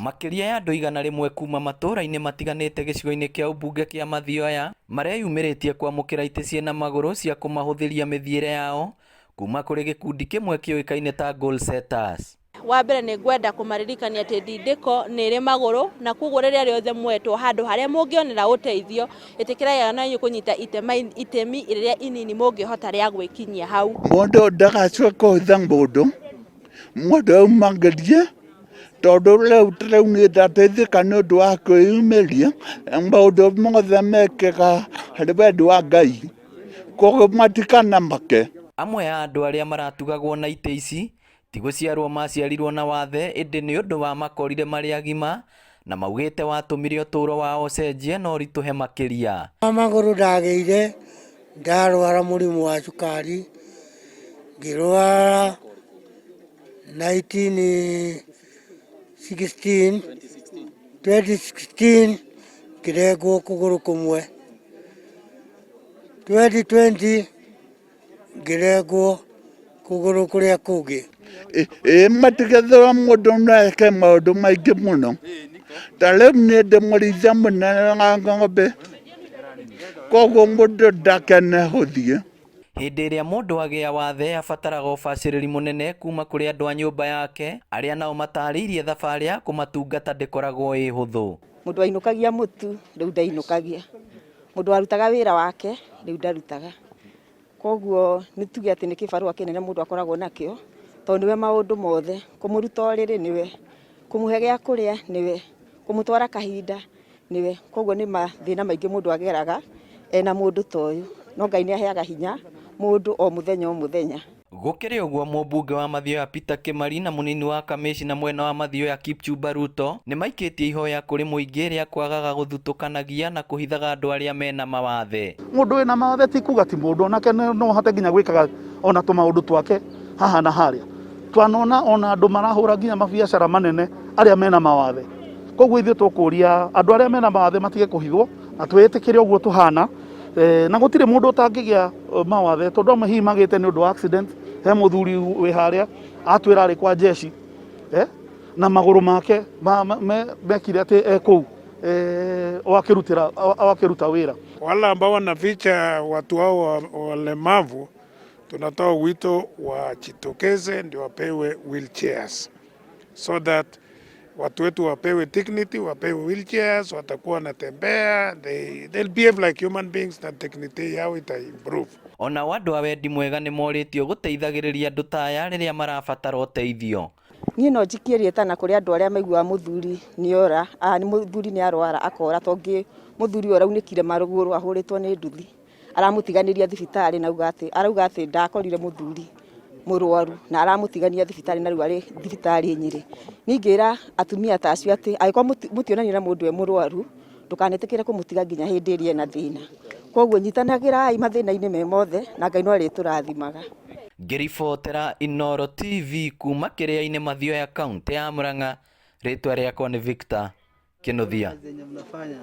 Makĩria ya andũ 100 kuma matũũra-inĩ matiganĩte gĩcigo-inĩ kĩa ũmbunge kĩa Mathioya mareyumĩrĩtie kwamũkĩra itĩ ciĩna magũrũ cia kũmahũthĩria mĩthiĩre yao kuma kũrĩ gĩkundi kĩmwe kĩũĩkaine ta Goal Setters. Wa mbere nĩ ngwenda kũmaririkania atĩ ndindĩko nĩ ĩrĩ magũrũ na koguo rĩrĩa rĩothe mwetwo handũ harĩa mũngĩonera ũteithio, ĩtĩkĩrai ona inyuĩ kũnyita itemi rĩrĩa inini mũngĩhota rĩa gwĩkinyia hau. Mũndũ ndagacoke kũhitha mũndũ, mũndũ aumagĩrie tondũ rĩu rĩu niĩ ndateithĩka nĩ ũndũ wa kwĩyumĩria, maũndũ mothe mekĩkaga harĩ wendi wa Ngai, koguo matikanamake. Amwe a andũ arĩa maratugagwo na itĩ ici ti gũciarwo maciarirwo na wathe ĩndĩ nĩ ũndũ wa makorire marĩ agima na maugĩte watũmire ũtũũro wao ũcenjie na ũritũhe makĩria. Wa magũrũ ndagĩire ndarwara mũrimũ wa cukari, ngĩrwara 1916 2016 ngĩrengwo kũgũrũ kũmwe, 2020 ngĩrengwo kũgũrũ kũrĩa kũngĩ. Ĩ matigethera mũndũ no eke maũndũ maingĩ mũno, ta rĩu niĩ ndĩ mũrĩithia mũnene wa ng'ombe, koguo mũndũ ndakenehũthie. Hĩndĩ ĩrĩa mũndũ agĩa wathe abataraga ũbacĩrĩri mũnene kuma kũrĩ andũ a nyũmba yake arĩa nao matarĩirie thabarĩ ya kũmatungata ndĩkoragwo ĩ hũthũ. Mũndũ wainũkagia mũtu rĩu ndainũkagia, mũndũ warutaga wĩra wake rĩu ndarutaga. Koguo nĩ tuge atĩ nĩ kĩbarũa kĩnene mũndũ akoragwo nakĩo, tondũ nĩwe maũndũ mothe, kũmũruta ũrĩrĩ nĩwe, kũmũhe gĩa kũrĩa nĩwe, kũmũtwara kahinda nĩwe. Koguo nĩ mathĩna maingĩ mũndũ ageraga ena mũndũ ta ũyũ, no Ngai nĩ aheaga hinya mũndũ o mũthenya o mũthenya. Gũkĩrĩ ũguo mũmbunge wa Mathioya Peter Kĩmari na mũnini wa kamĩcina mwena wa Mathioya Kipchumba Ruto nĩmaikĩtie ihoya kũrĩ mũingĩ rĩa kwagaga gũthutũkanagia na kũhithaga andũ arĩa mena mawathe. Mũndũ wĩna mawathe ti kuga ti mũndũ onake no ahote nginya gwĩkaga ona tũmaũndũ twake haha na harĩa. Twanona ona andũ marahũra nginya mabiacara manene arĩa mena mawathe. Koguo ithuĩ tũkũria andũ arĩa mena mawathe matige kũhithwo na twĩtĩkĩre ũguo tũhana. Na gũtirĩ mũndũ ũtangĩgĩa mawathe tondũ amwe hihi magĩte nĩ ũndũ wa accident. He mũthuri wĩ harĩa atwĩra arĩ kwa jeshi na magũrũ make mekire atĩ e kũu o akĩrutĩra o akĩruta wĩra. Wale ambao wanaficha watu hao walemavu, tunatoa wito wajitokeze ndio wapewe wheelchairs so that watu wetu wapewe dignity, wapewe wheelchairs, watakuwa wanatembea, they'll behave like human beings na dignity yao ita improve. Onao andũ a wendi mwega nĩ morĩtio gũteithagĩrĩria andũ ta aya rĩrĩa marabatara ũteithio. Niĩ no njikie rĩtana kũrĩ andũ arĩa maiguaga mũthuri nĩ ora, mũthuri nĩ arwara akora, tondũ mũthuri ũyũ araunĩkire magũrũ ahũrĩtwo nĩ nduthi. Aramũtiganĩria thibitarĩ na auga atĩ, arauga atĩ ndakorire mũthuri mũrwaru na aramũtigania thibitarĩ na rĩu arĩ thibitarĩ Nyĩrĩ. Niĩ ingĩra atumia ta acio atĩ angĩkorwo mũtionanire na mũndũ e mũrwaru, ndũkanetĩkĩre kũmũtiga nginya hĩndĩ ĩrĩa ena thĩna. Koguo nyitanagĩrai mathĩna-inĩ me mothe na Ngai no arĩtũrathimaga. Ngĩribotera Inooro TV kuma Kĩrĩa-inĩ Mathioya kauntĩ ya Murang'a, rĩtwa rĩakwa nĩ Victor Kĩnuthia. Zenye mnafanya.